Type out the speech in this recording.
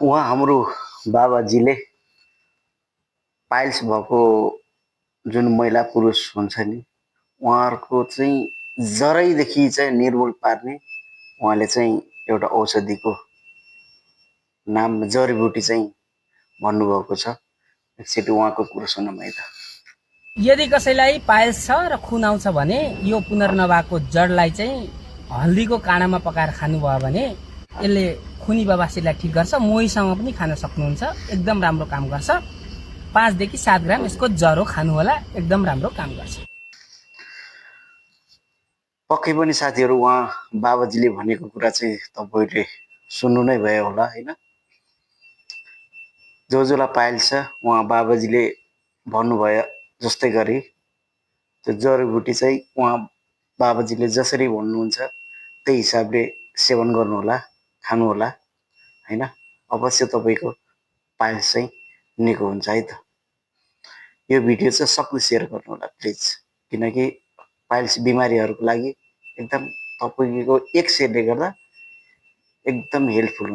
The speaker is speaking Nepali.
उहाँ हाम्रो बाबाजीले पाइल्स भएको जुन महिला पुरुष हुन्छ नि उहाँहरूको चाहिँ जरैदेखि चाहिँ निर्मूल पार्ने उहाँले चाहिँ एउटा औषधिको नाम जडीबुटी चाहिँ भन्नुभएको छ। एकचोटि उहाँको कुरो सुनौँ है त। यदि कसैलाई पाइल्स छ र खुन आउँछ भने यो पुनर्नवाको जडलाई चाहिँ हल्दीको काँडामा पकाएर खानुभयो भने यसले खुनी बबासीलाई ठिक गर्छ। मोहीसँग पनि खान सक्नुहुन्छ, एकदम राम्रो काम गर्छ। 5 देखि 7 ग्राम यसको जरो खानु होला, एकदम राम्रो काम गर्छ। पक्कै पनि साथीहरू उहाँ बाबाजीले भनेको कुरा चाहिँ तपाईँले सुन्नु नै भयो होला होइन। जसलाई पाइल्स छ उहाँ बाबाजीले भन्नुभयो जस्तै गरी त्यो जडीबुटी चाहिँ उहाँ बाबाजीले जसरी भन्नुहुन्छ त्यही हिसाबले सेवन गर्नुहोला, खानुहोला होइन। अवश्य तपाईँको पाइल्स चाहिँ निको हुन्छ है त। यो भिडियो चाहिँ सबले सेयर गर्नुहोला प्लिज, किनकि पाइल्स बिमारीहरूको लागि एकदम तपाईँको एक सेयरले गर्दा एकदम हेल्पफुल